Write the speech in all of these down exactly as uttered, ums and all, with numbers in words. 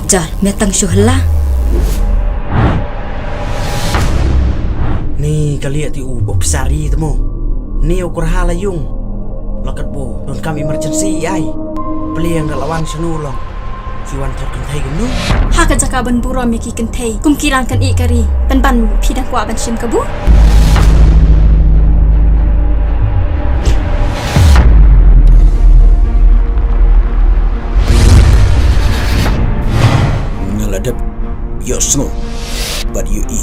Jar, me tang shu hela. Ni ka lieh ti u bok sari temo. Ni u kurha la yung. Lakat bo don kam emergency ai. Pliang ka lawan senu long. Ki wan thot kynthei kumno? Ha ka jaka ban burom ïa ki kynthei kum ki rang kan i kari. Ban ban phi dang kwah ban shim kabu. Nga la dep ïohsngew bad ïohi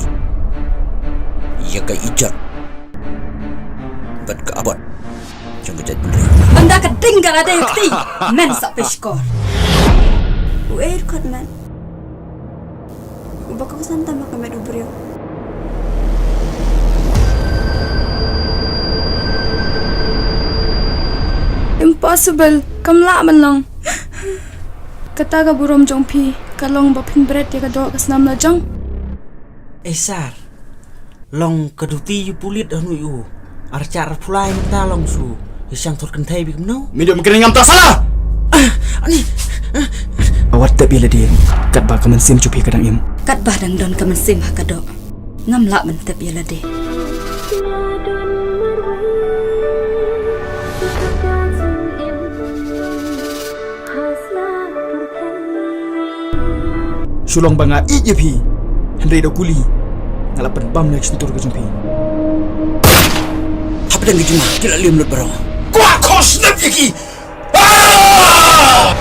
ïa ka ijot bad ka abot jong ka jaitbynriew. Ynda ka ding ka la dei kti, men sa pishkor. U ei kot men. Uba ka san tam ka met u briew. Impossible, kam lah ban long. Kata ka burom jong phi ka long ba phin bret ïa ka doh ka snam la jong. Ei sar. Long ka duty ïa u pulit hanu ïa u. Ar char ar phulai mynta long shu. Ïa shang thot kynthei bik mno. Mi dum kren ngam ta sala. Ani. Awat tep ïa lade. Katba ka mynsiem jong phi ka dang im. Katba dang don ka mynsiem ha ka doh. Ngam lah ban tep ïa lade. Shu long ba nga ïeit ïa phi. Hynrei da kuli nga la pynbam na ka shyntur ka jong phi. Hapdeng ki jingma ki la lem lut baroh. Kwah khos nep ïa ki. Ah!